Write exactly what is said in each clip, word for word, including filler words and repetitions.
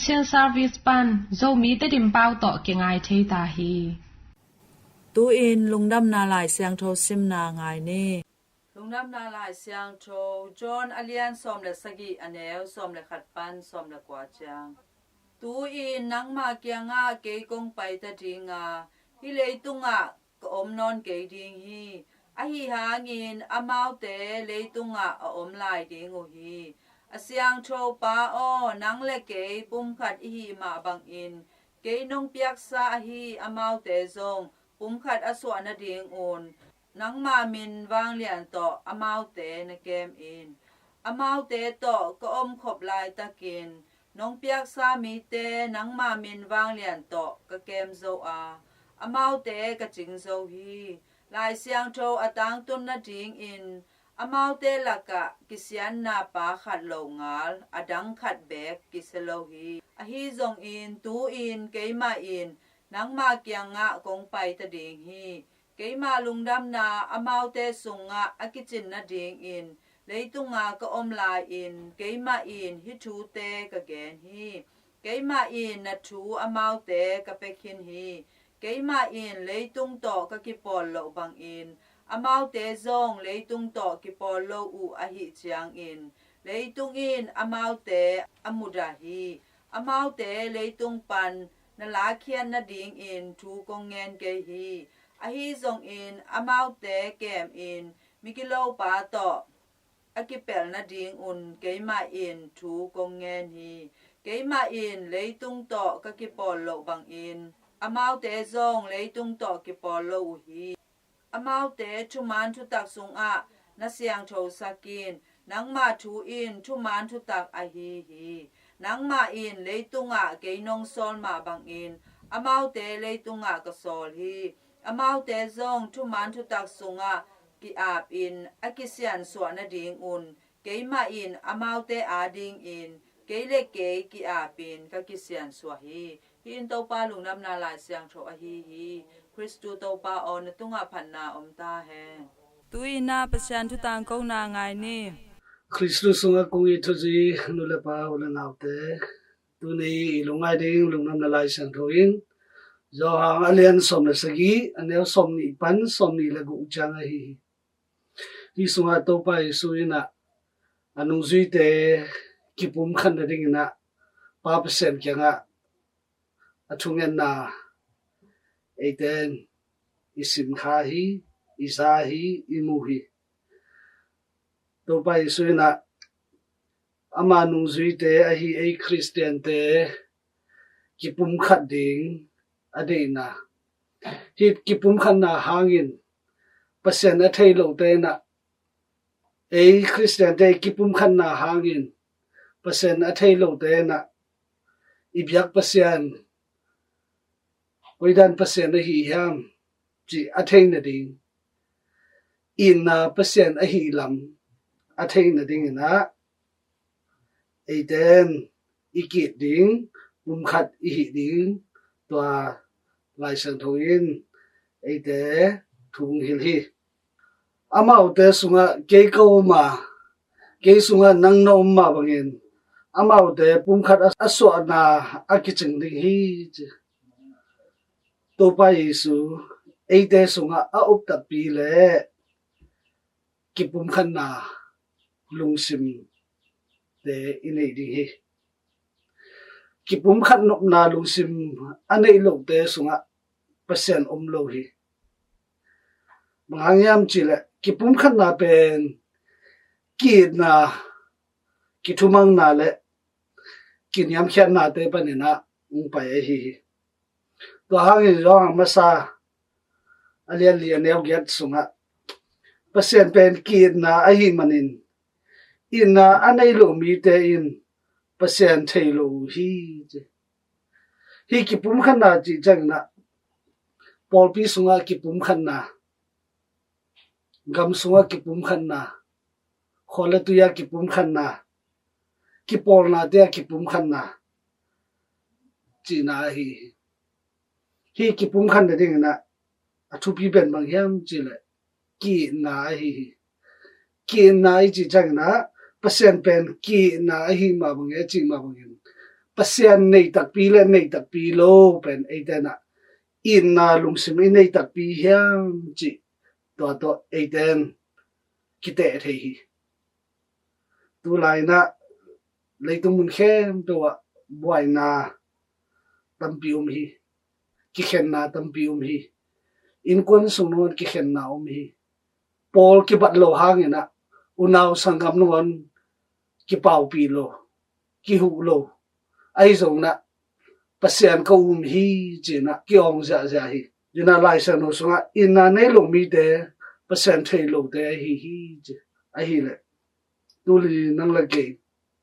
Chin Service pan Zomi Tedim pau tawh kingai thei ta hi. Tu-in Lungdamna Lai Siangtho simna ngai ni. Lungdamna Lai Siangtho John a lian sawm le sagih, a neu sawm le khat pan sawm le kua ciang. Tu-in nangma kiangah kei kong pai ta dinga, hih leitungah ka om nawn kei ding hi. Ahi hangin amaute leitungah a om lai ding uh hi. A siangtho Pa aw, nang le kei pumkhat i hih mah bangin, kei nong piaksa ahi amaute zong pumkhat a suah nadingun, nangma min vanglian tawh amaute na kem in. Amaute tawh ka omkhop laitakin, nong piaksa mite nangma min vanglian tawh ka kem zo a, amaute ka cing zo hi. Lai Siangtho a tangtun nadingin, amaute lakah kisianna pa khat longal a dang khat beek kisia lo hi. Ahi zongin tu-in keimah in nangma kiangah kong pai ta ding hi. Keima lungdamna amaute sungah a kicin nadingin leitunga ka om lai-in keimah in hih thute ka gen hi. Keimah in na thu amaute ka pia khin hi. Keimah in leitung tawh ka kipawl loh bangin amaute zong leitung tawh kipawl lo uh ahih ciangin, leitung in amaute a mudah hi. Amaute leitung pan na lakkhiat nadingin thu kong ngen kei hi. Ahi zongin amaute kemin migilopa tawh a kipelh nadingun keimah in thu kong ngen hi. Keimah in leitung tawh ka kipawl loh bangin amaute zong leitung tawh kipawl lo uh hi. Amaute thuman thutak sungah na siangthosak in. Nangma thu in thuman thutak ahi hi. Nangmah in leitungah kei nong sawl mah bangin amaute leitungah ka sawl hi. Amaute zong thuman thutak sungah ki-apin a kisiansuah nadingun keimah in amaute adingin kei le kei ki-apin ka kisiansuah hi. Hih in Topa Lungdamna Lai Siangtho ahi hi. Khristu Topa aw, na tungah phatna om ta hen. Tu-in ah Pasian thutangkona ngai ni. Khristu sungah kong it thuzui nu le pa, u le naute, tuni i lungngai ding Lungdamna Lai Siangtho in Johan a lian sawm le sagih, a neu sawmnih pan sawmnih le guk ciang ahi hi. Hih sungah Topa Jesu in ah a nungzuite kipumkhat nadingin ah Pa Pasian kiangah a thungetna eite in i simkha hi, i za hi, i mu hi. Topa Jesu in ah ama nungzuite ahi ei Khristiante kipumkhat ding a deihna, hih kipumkhatna hangin Pasian a thei lote in ah, ei Khristiante kipumkhatna hangin Pasian a thei lote in ah, i biak Pasian koidan Pasian ahi hiam cih a theih nading, itna Pasian ahi lam a theih nadingin ah, eite in i ki-it ding, pumkhat i hih ding, tua Lai Siangtho in eite thu hong hilh hi. Amaute sungah kei ka om a, kei sungah nang na om mah bangin amaute pumkhat a, a suahna a kicing ding hi, ci. Topa Jesu eite sungah a up takpi le kipumkhatna lungsimte i neih ding hi. Kipumkhat nopna lungsim a neih lote sungah Pasian om lo hi. Bang hang hiam cih leh kipumkhatna pen ki-itna, kithumangna le kiniamkhiatnate panin ah hong pai ahi hi. Tua hangin Johan masa a lian li, a neu giat sungah Pasian pen ki-itna ahih manin itna a nei lo mite in Pasian thei lo uh hi, ci. Hih kipumkhatna cih ciangin ah pawlpi sungah kipumkhatna, gam sungah kipumkhatna, khua le tui ah kipumkhatna, kipawlnate ah kipumkhatna cihna ahi hi. Hih kipumkhat nadingin ah a thupi pen bang hiam cih leh ki-itna ahi hi. Ki-itna i cih ciangin ah Pasian pen ki-itna ahi mah bangin, a cih mah bangin Pasian nei takpi le nei takpi lo pen eite in ah itna lungsim i nei takpi hiam cih tua tawh eite in kiteh thei hi. Tulai in ah leitung mun khempeuh ah buaina tampi om hi. Kikhenna tampi om hi. Innkuan sung nangawn kikhenna om hi. Pawl kibat lo hangin ah unau sanggam nangawn kipaupih lo, kihuh lo. Ahi zongin ah Pasian ka um hi ci-in ah ki-awng ziahziah hi. Ci-in ah Lai Siangtho sungah itna nei lo mite Pasian thei lote ahi hi ci. Ahih leh tuni nang le kei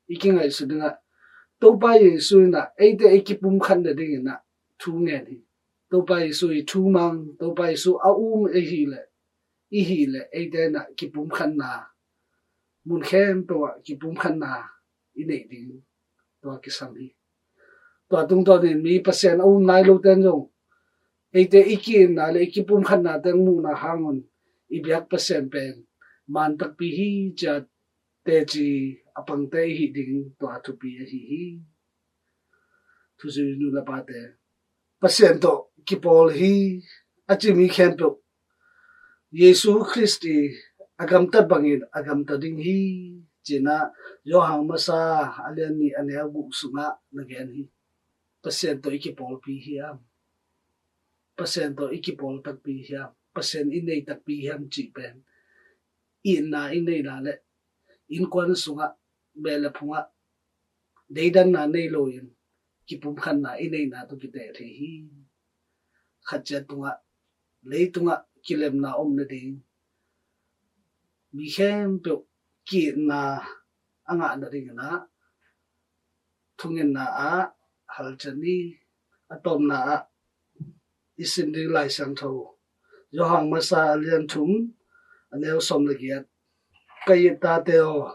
i kingaihsut dingah Topa Jesu in ah eite i kipumkhat nadingin ah thu ngen hi. Topa Jesu i thu mang, Topa Jesu a um i hih leh, i hih leh eite in ah kipumkhatna, mun khempeuh ah kipumkhatna i neih ding tua kisam hi. Tua tungtawnin mi Pasian a um nai lote in zong eite i ki-itna le i kipumkhatna teng muhna hangun i biak Pasian pen man takpi hi ci-a teci a pangte i hih ding tua thupi ahi hi. Thuzui nu le pate, Pasian tawh kipawl hi a ci mi khempeuh Jesu Khrist i a gamtat bangin a gamta ding hi ci-in ah Johan masa a lian nih a neu guk sungah na gen hi. Pasian tawh i kipawlpi hiam? Pasian tawh i kipawl takpi hiam? Pasian i nei takpi hiam cih pen itna i neihna le innkuan sungah, beh le phungah deidanna nei loin kipumkhatna i neihna tawh kiteh thei hi. Khat ciat tungah, leitungah kilemna om nading, mi khempeuh ki-itna a ngah nadingin ah thungetna ah halciat ni. A tawpna ah i sim ding Lai Siangtho Johan masa a lian thum a neu sawm le giat. Ka it tate aw,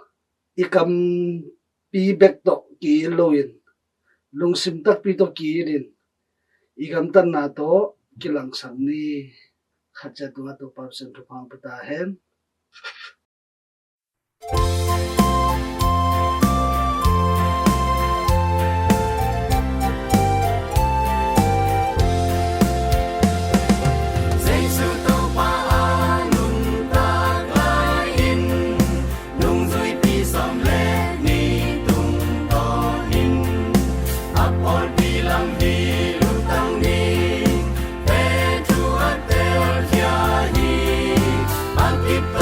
i kampi bek tawh ki-it loin lungsim takpi tawh ki-itin i gamtatna tawh kilangsak ni. Khat ciat tungah Topa Pasian thupha hong pia ta hen. Jesu Topa a nuntak lai-in nungzuipi sawm le nih tungtawnin a pawlpi lam hi lutang ni. Petru a telkhia hi. A kip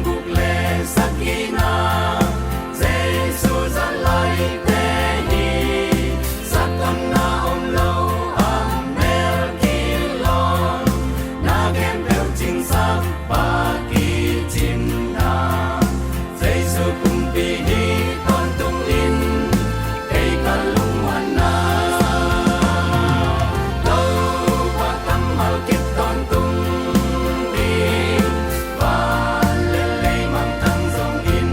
Guk le sagihna, Jesu zat laite hi. Satan na om lo, a mel kilawm, na khempeuh cingsak pa kicimna, Jesu pumpi hi tawntung in, kei ka lungmuanna. Topa kammal kip tawntung ding, van le leimang tang zong in,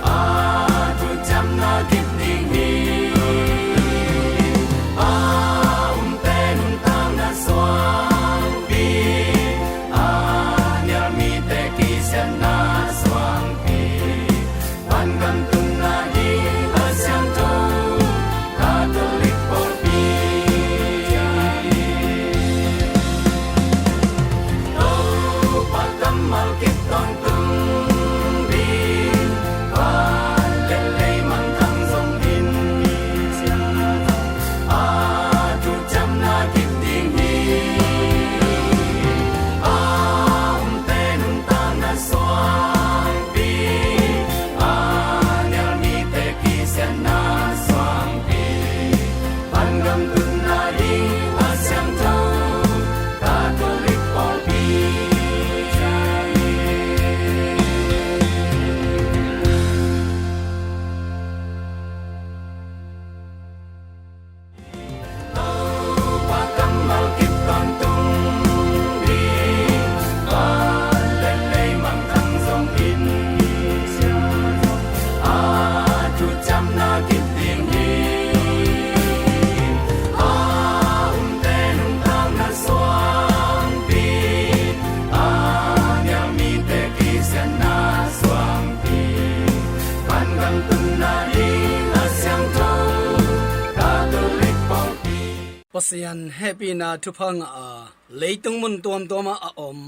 a thuciamna kip ding hi. A umte nuntakna suangpi, a nial mite kisiatna suangpi, vangam tunna ding a siangtho Catholic pawlpi. Topa kammal kip tawntung ding, van le leimang tang zong in, a thuciamna kip ding hi. A umte nuntakna suangpi, a nial mite kisiatna suangpi, vangam tunna ding a siangtho Catholic pawlpi. Topa kammal kip tawntung ding, van le leimang tang zong in, a thuciamna kip ding hi. A umte nuntakna suangpi, a nial mite kisiatna suangpi, vangam tunna ding a siangtho Catholic pawlpi. Pasian hehpihna thupha ngah a, leitung mun tuamtuamah a om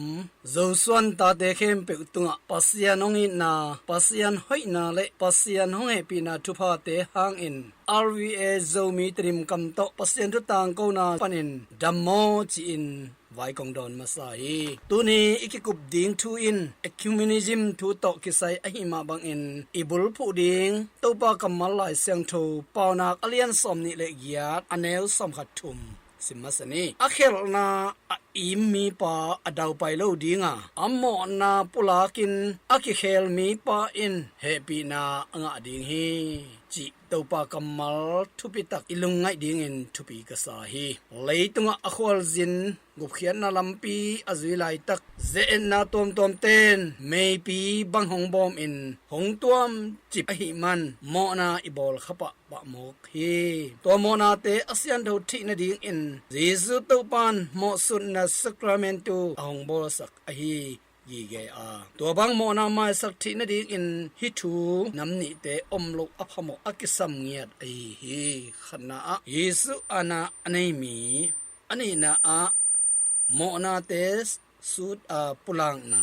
Zosuan tate khempeuh tungah Pasian hong itna, Pasian hoihna le Pasian hong hehpihna thuphate hangin R V A Zomi Tedim kam tawh Pasian thu tangkona panin dam maw ci-in vai kong dawn masa hi. Tuni i kikup ding thu in ecumenism thu tawh kisai ahi mah bangin i bulphuh ding Topa kammal Lai Siangtho Paunak a lian sawm nih le giat, a neu sawm khat thum sim masa ni. A khelhna a im mipa a daupai lo dinga, a mawhna pulakin a kikhel mipa in hehpihna a ngah ding hi, cih Topa kammal thupitak i lungngaih dingin thupi ka sa hi. Leitungah a khualzin gupkhiatna lampi a zui laitak, ze-etna tuamtuamten meipi bang hong bawmin hong tuamcip ahih man mawhna i bawl khapah pah mawk hi. Tua mawhnate a siantho theih nadingin Jesu Topan mawhsutna sakramentu a hong bawlsak ahi gige a, tua bang mawhna maisak theih nadingin hih thu nam nihte om loh a phamawh a kisam ngiat ahi hi. Khatna ah Jesu aana a nei mi, a nihna ah mawhnate sut a pulakna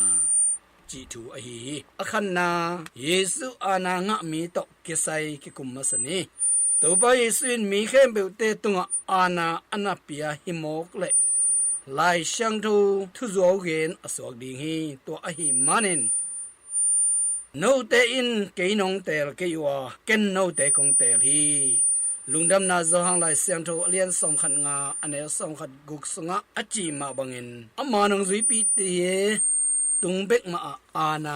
cih thu ahi hi. A khatna Jesu aana ngah mi tawh kisai kikum masa ni. Topa Jesu in mi khempeuhte tungah aana a na pia hi mawk leh Lai Siangtho thuzuau gen a suak ding hi. Tua ahih manin note in kei nong teel kei uh a, ken note kong teel hi. Lungdamna Johan Lai Siangtho a lian sawm khat nga, a neu sawm khat guk sungah a cih mah bangin ama nong zuipite tung bek mah ah aana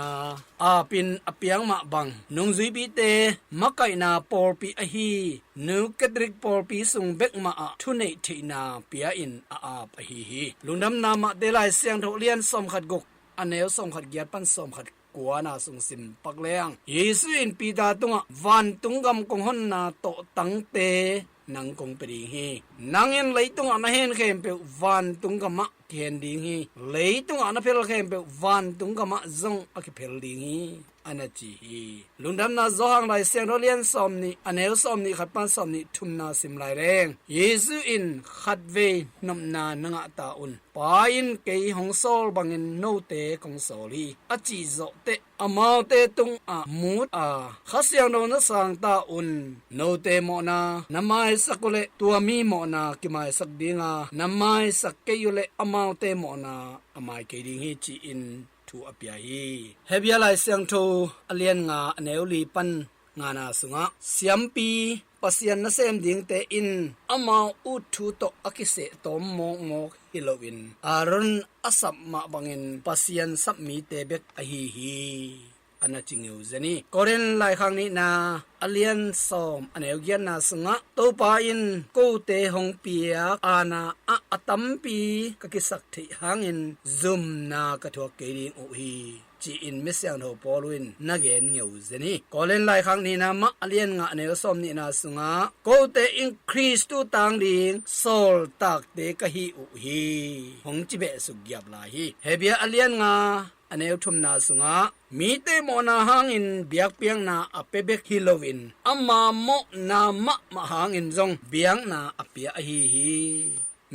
apin a piang mah bang, nungzuipite makaihna pawlpi ahi Nu Catholic pawlpi sung bek mah ah thuneih theihna pia-in a ap ahi hi. Lungdamna Mate Lai Siangtho lian sawmkhat guk, a neu sawmkhat giat pan sawmkhat kuana sung sim pak leng, Jesu in Peter tungah, "Vantung gam kong honna tawhtangte nang kong pia ding hi. Nang in leitungah na hen khempeuh vantung gamah kihen ding hi. Leitungah na phel khempeuh vantung gamah zong a kiphel ding hi," a na ci hi. Lungdamna Johan Lai Siangtho lian sawmnih, a neu sawmnih khat pan sawmnih thumna sim lai leng, Jesu in, "Khatvei nopna na ngah ta un. Pa in kei hong sawl bangin note kong sawl hi," a cih zawhteh amaute tungah mut a, Kha Siangtho na sang ta un. Note mawhna na maisak uhleh tua mi mawhna kimaisak dinga, na maisak kei uhleh amaute mawhna a mai kei ding hi, ci-in thu a pia hi. Hebrew Lai Siangtho a lian nga a neu li pan ngana sungah, siampi Pasian nasem dingte in amau ut thu tawh a kiseh tawm mawkmawk hi loin Aaron a sap mah bangin Pasian sap mite bek ahi hi, a na ci ngeu zen hi. Korin laikhak nihna a lian sawm a neu giatna sungah, Topa in kote hong piak aana ah a tampi ka kisak theih hangin zumna ka thuak kei ding uh hi, ci-in misiangtho Paul in na gen ngeu zen hi. Korin laikhak nihna mah a lian nga a neu sawm nihna sungah, kote in Khristu tang ding sawltakte ka hi uh hi, hong ci behsuk giap lai hi. Hebrew a lian nga a neu thumna sungah, mite mawhna hangin biakpiakna a pia bek hi loin ama mawhna mahmah hangin zong biakna a pia ahi hi.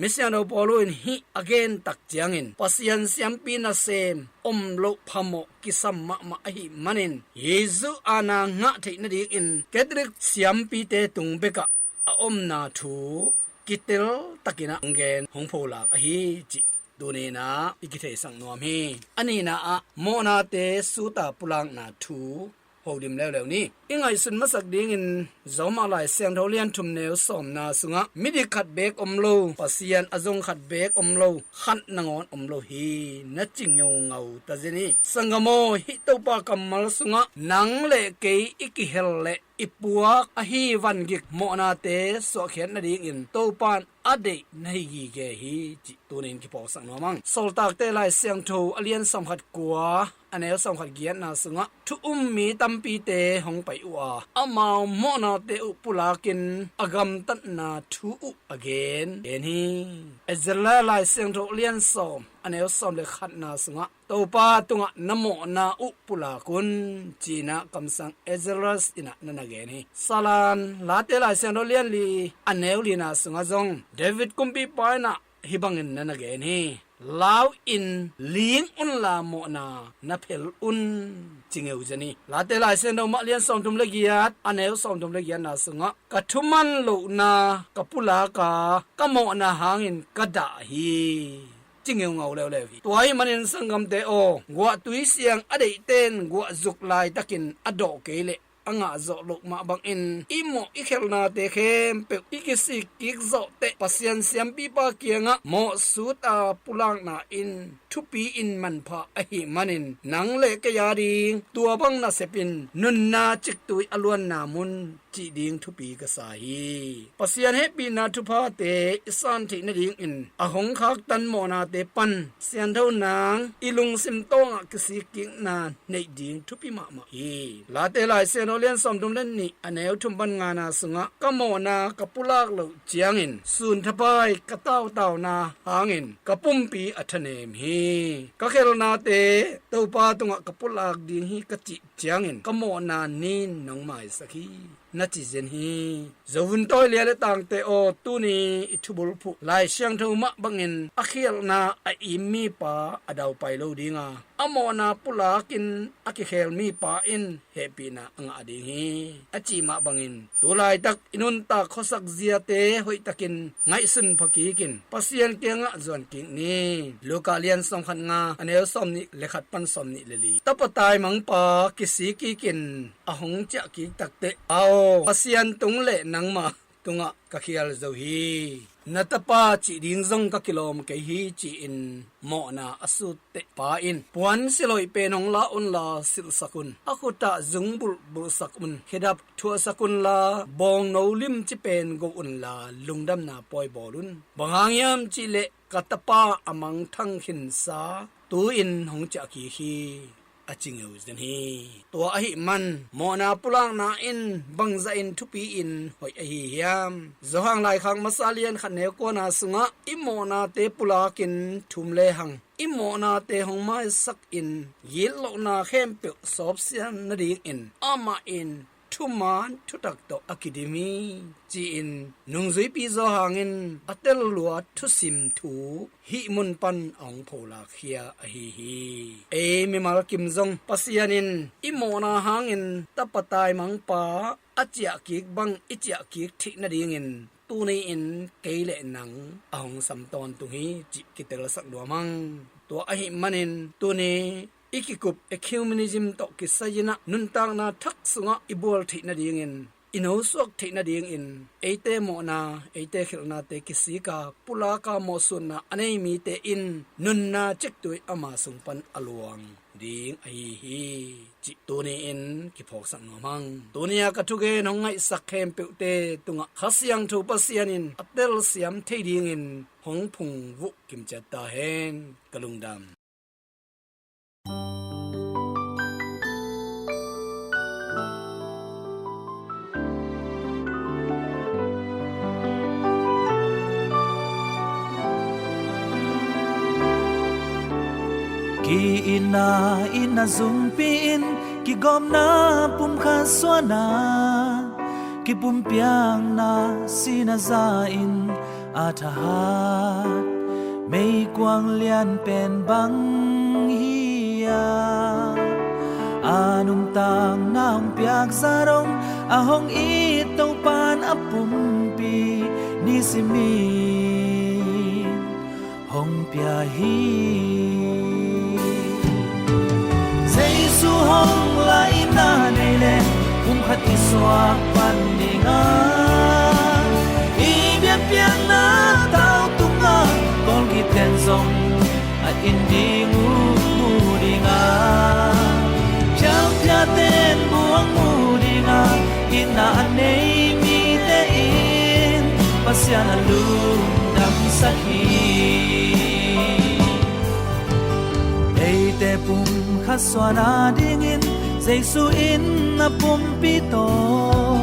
Misiangtho Paul in hih a gen tak ciangin Pasian siampi nasem om loh phamawh kisam mahmah ahih manin Jesu aana ngah theih nadingin Catholic siampite tung bekah a omna thu kitel takin ah hong gen hong pholak ahi cih tuninah i kitheisak nuam hi. A nihna ah mawhnate suta pulakna thu hodim leuleu ni. I ngaihsun masak dingin Roma Lai Siangtho lian thum neu sawmna sungah, midik khat beek om lo, Pasian a zong khat beek om lo, khat nangawn om lo hi, na ci ngeungau ta zen hi. Sanggam aw, hih Topa kammal sungah nang le kei i kihel le i puak ahi vangik mawhnate suahkhiat nadingin Topa in a deih na hi gige hi cih tunin kiphawksak nuam ang. Sawltakte Lai Siangtho a lian sawmkhat kua a neu sawmkhat giatna sungah, thu um mi tampite hong pai uh a, amau mawhnate uh pulakin a gamtatna thu uh a gen gen hi. Ezra Lai Siangtho a lian sawm a neu sawm le khatna sungah, Topa tungah na mawhna uh pulak un, ci-in ah kamsang Ezra in ah na na gen hi. Salan Late Lai Siangtho lian li a neu lina sungah zong, David kumpipa in ah hih bangin na na gen hi. Lau in ling unla mawhna na phel un, ci ngeu zen hi. Late Lai Siangtho mah lian sawmthum le giat a neu sawmthum le giatna sungah, ka thuman lohna ka pulak a, ka mawhna hangin ka dah hi, ci ngeungau leuleu hi. Tua ahih manin sanggamte aw, guahtui siang a deihte in guah zuk laitakin a dawh kei leh a ngah zawh loh mah bangin i mawh i khelhnate khempeuh i kisik kik zawh teh Pasian siampipa kiangah mawhsuta pulakna in thupi in manpha ahih manin nang le kei a ding tua bang nasepin nunna ciktui a luanna mun cih ding thupi ka sa hi. Pasian hehpihna thuphate i san theih nadingin a hong khaktan mawhnate pan siantho nang i lungsim tawngah kisik kikna neih ding thupi mahmah hi. Late Lai Siangtho lian sawmthum le nih a neu thum pan ngana sungah, ka mawhna ka pulak loh ciangin sunthapai ka tautauna hangin ka pumpi a thanem hi. Ka khelhnate Topa tungah ka pulak ding hi ka cih ciangin ka mawhna nin nong maisak hi, na ci zen hi. Zovun tawi lia le tangte aw, tuni i thubulphuh Lai Siangtho mah bangin a khialhna a im mipa a daupai lo dinga, a mawhna pulakin a kikhel mipa in hehpihna a ngah ding hi, a cih mah bangin tu laitak i nuntak khuasak ziate hoihtakin ngaihsun pha kikin Pasian kiangah zuan kik ni. Luka lian sawmkhat nga a neu sawmnih le khat pan sawmnih le li. Tapa taimangpa kisik kikin a hong ciah kik takteh, aw, Pasian tung le nangmah tungah ka khial zo hi. Na tapa cih ding zong ka kilawm kei hi, ci-in mawhna a sut teh pa in puan silhoih pen hong la unla silhsak un, a khutah zung bulhbulhsak un, khedap thuahsak unla bawngno limci pen go unla lungdamna pawi bawl un. Bang hang hiam cihleh ka tapa a mangthang khinsa tu-in hong ciah kik hi, a ci ngeu zen hi. Tua ahih man mawhna pulakna in bangzahin thupi in hoih ahi hiam? Johan laikhak masa lian khat neu kuana sungah i mawhnate pulakin thum lehang i mawhnate hong maisakin gitlohna khempeuh sawpsian nadingin amah in thuman thutak tawh a kidim hi, ci-in nungzuipi Johan in a telluat thusim thu hih mun pan a hong pholakkhia ahi hi. Ei mimal kim zong Pasian in i mawhna hangin tapa taimangpa a ciahkik bang i ciahkik theih nadingin tuni-in kei le nang a hong sam tawntung hi, cih kitelsak nuam hang. Tua ahih manin tuni i kikup ecumenism tawh kisai-in ah nuntakna thak sungah i bual theih nadingin, i nosuak theih nadingin, eite mawhna, eite khelhnate kisik a, pulak a mawhsutna a nei mite in nunna ciktui ama sung pan a luang ding ahi hi, cih tuni-in kiphawksak nuam hang. Tuni-a ka thugen hong ngaihsak khempeuhte tungah Kha Siangtho Pasian in a telsiam thei dingin hong phungvuh kimciat ta hen. Ka lungdam. Ki-itna in a zumpi in, kigawmna pumkhat suahna, kipumpiakna sihna za in a thahat meikuang lianpen bang hi-a, a nuntakna hong piak zah dong a hong it Topa'n a pumpi nisimin hong pia hi. Jesu hong laina nei leh pumkhat i suak pan ding a, i biakpiakna tau tungah kawlgiten zong a it ding uh mu ding a, phialphiate'n bu hong mu ding a, itna a nei mite in Pasian a lungdamsak hi. Eite pumkhat suahna dingin Jesu in a pumpi tawh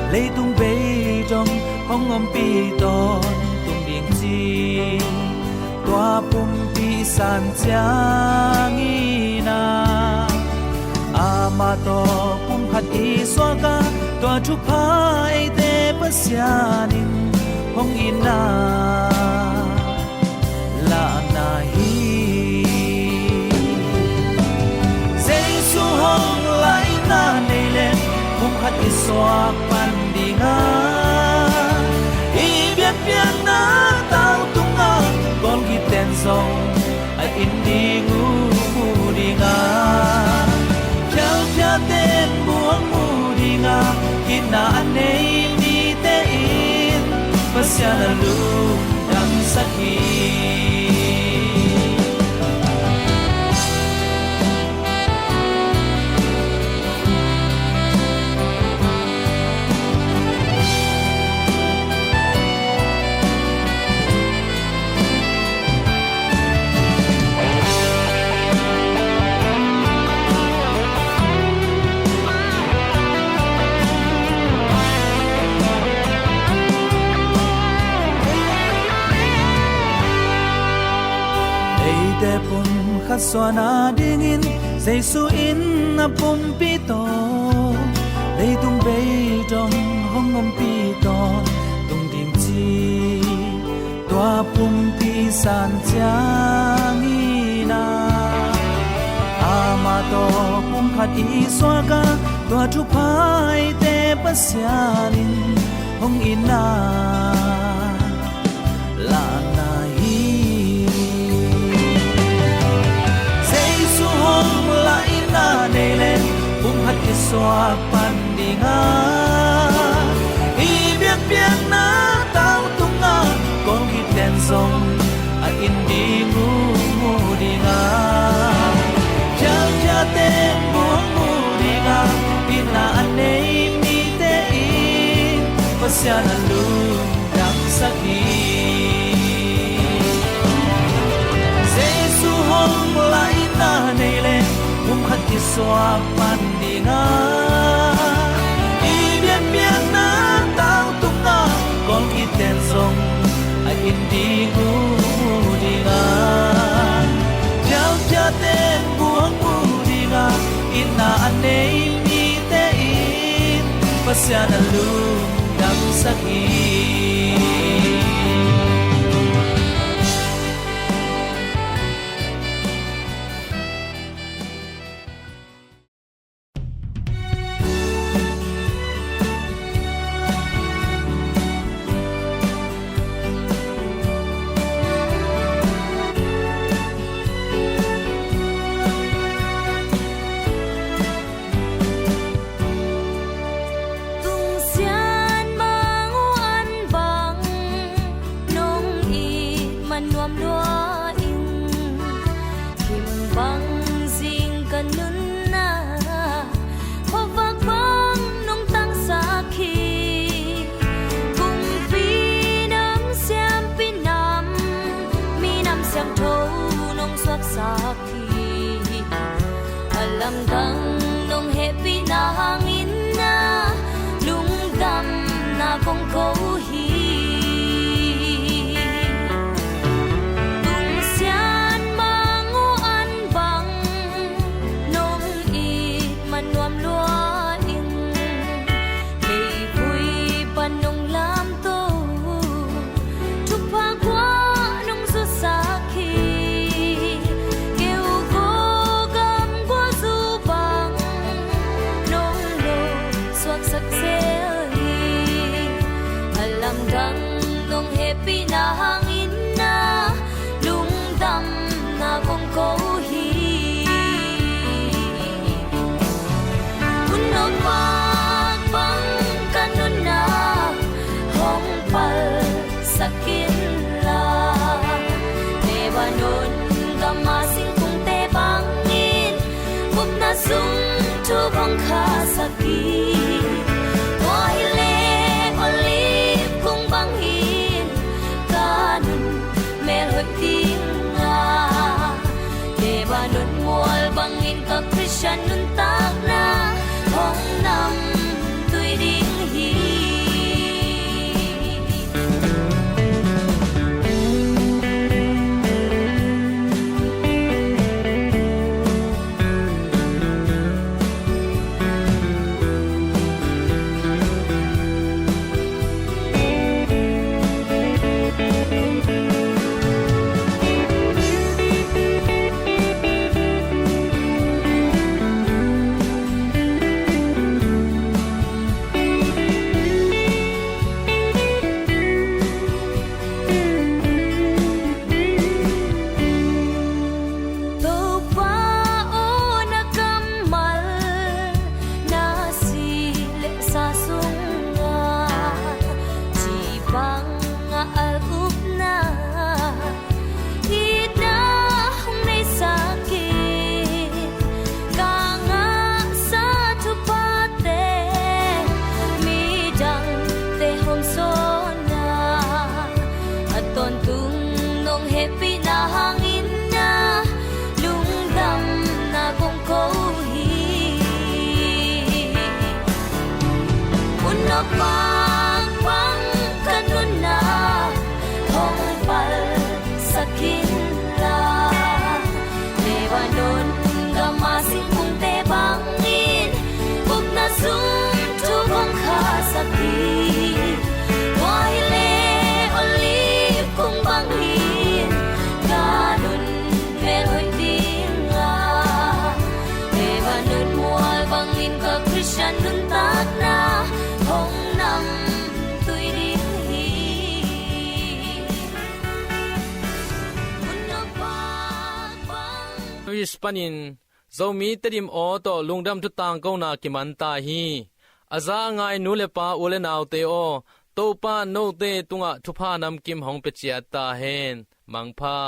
leitung bei dong hong ompih tawntung ding ci, tua pumpi san ciangin ah, amah tawh pumkhat i suak a, tua thupha eite Pasian in hong itna lahna hi. Jesu hong laina nei leh pumkhat i suak pan ding a, i biakpiakna tau tungah kawlgiten zong a it ding uh mu ding a, phialphiate'n bu hong mu ding a, itna a nei mite in Pasian a lungdamsak hi. Eite pumkhat suahna dingin Jesu in a pumpi tawh leitung bei dong hong ompih tawntung ding ci, tua pumpi san ciangin ah, amah tawh pumkhat i suak a, tua thupha eite Pasian in hong itna lahna hi. Jesu hong laina nei leh pumkhat i suak pan ding a, i biakpiakna tau tungah kawlgiten zong a it ding uh mu ding a, phialphiate'n bu hong mu ding a, itna a nei mite in Pasian a lungdamsak hi. Jesu hong laina nei leh pumkhat i suak pan ding a, i biakpiakna tau tungah kawlgiten zong a it ding uh mu ding a, phialphiate'n bu hong mu ding a, itna a nei mite in Pasian a lungdamsak hi. Dang nong hehpihna hangin na lungdamna kong ko hi. Tung sian mang uh an bang nong it man nuam lua in, leivui pan nong lamto, thupha guah nong zusak hi. Keu go gam guah zu bang nong lo suaksak zel hi. A lamdang nong hehpihna hangin na lungdamna kong ko hi. Hun nopmak bang ka nunna hong palsak inla, Lebanon gama singkungte bangin gupna sung thu kong khasak hi. Tua hileh olive kung bangin ka nun melhoih ding a, Lebanon mual bangin ka Khristian nuntakna hong namtui ding hi. Topa aw, na kammal na si le sa sungah ci bangah al upna, itna hong neisak in, ka ngahsa thuphate midangte hong sawn a, a tawntung nong hehpihna hangin na lungdamna kong ko hi. Hun nopmak bang ka nunna hong palsak inla, Lebanon gama singkungte bangin gupna sung thu kong khasak hi. Tua hileh olive kung bangin ka nun melhoih ding a, Lebanon mual bangin ka Khristian nuntakna hong namtui ding hi. Hun nopmak bang. Panin Zomi Tedim aw tawh lungdam thu tangkona kiman ta hi. A za a ngai nu le pa, u le naute aw, Topa note tungah thupha namkim hong pia ciat ta hen. Mangpha.